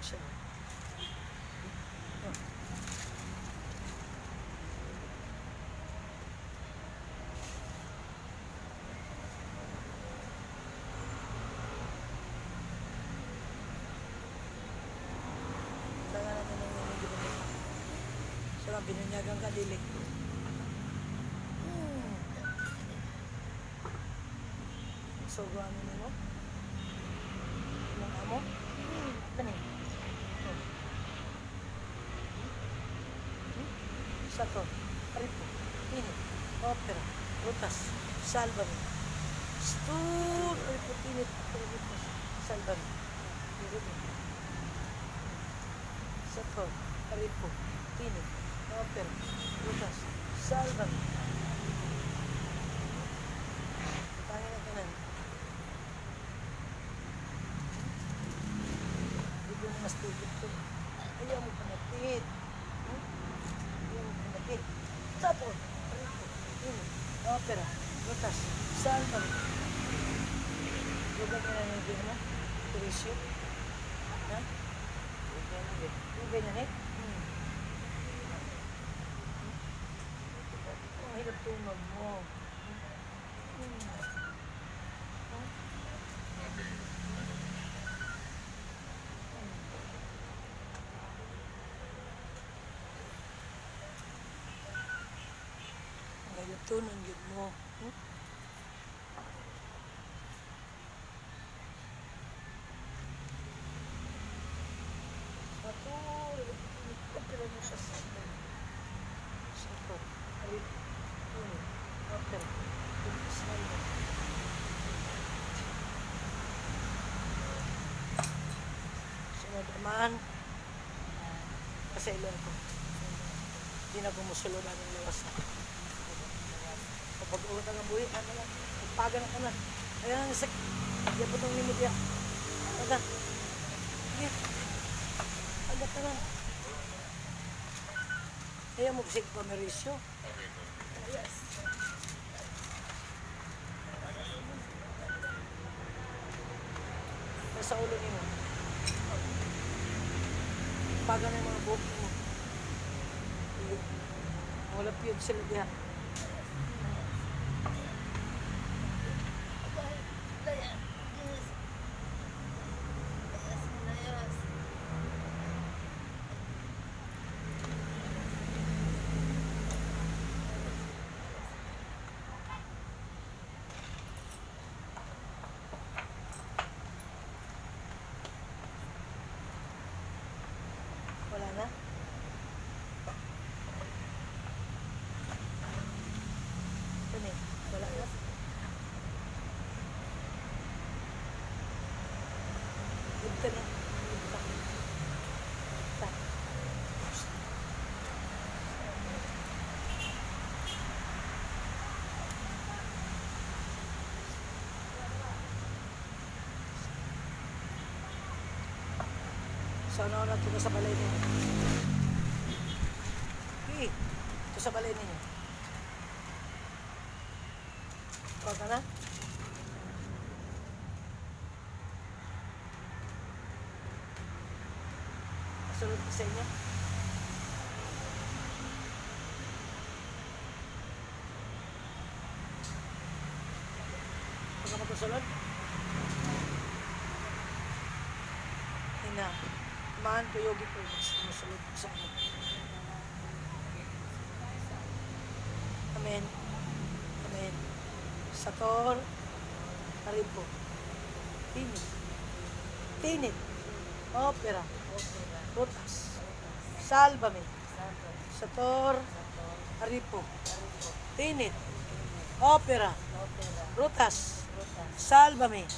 Siya. Oh. Tanga natin ang inyong ginagawa. Siya lang, binunyagan ka, dili. So, ano nimo? Imong amo? Kani. Oh. Sato, Aripo, Tinit, Opera, Rutas, Sálvame. Stur, Aripo, Tinit, Opera, Rutas, Sálvame. Dili. Sato, Aripo, Tinit, Opera, Rutas, Sálvame. Tayo na tanan. Hindi ko mas tigit to. Ayaw mo panapit. Ayaw mo panapit. Sato, Aripo, Tinit, Opera, Rutas, Sálvame. Lugar niya na yung mo? Turisyo? Ha? Yung ganyan eh? Ang hirap tungag mo. Ang hirap tunog yun mo. Sato, opera mo sa sato. Sato, alip, uno, opera, salva. Sunod naman, pasaylo ako. Hindi na kumusulod ang lawas na. Kapag ulit ang buhi, ano lang, pagpaga na ka na. Ayan, sa, di po itong limit ya. Aga. Sige. Aga ka na. Ayaw mo kasi pamirisyo. Yes. Nasa ulo nimo. Paga na yung mga buhok mo. Wala piyod sila diha. Yes. Yes, yes. Wala na? Ano eh? Wala na? Libta na. Libta. Libta. So, ano na ito sa balay ninyo? Eh, ito sa balay ninyo. Huwag ka na? Kasunod ko sa inyo. Huwag ka magkasunod? Ina, man ko yogi ko, musulod sa inyo. Amen. Amen. Sator, Aripo, Tinit, Tinit, Opera, Rutas, Sálvame, Sator, Aripo, Tinit, Opera, Rutas, Sálvame.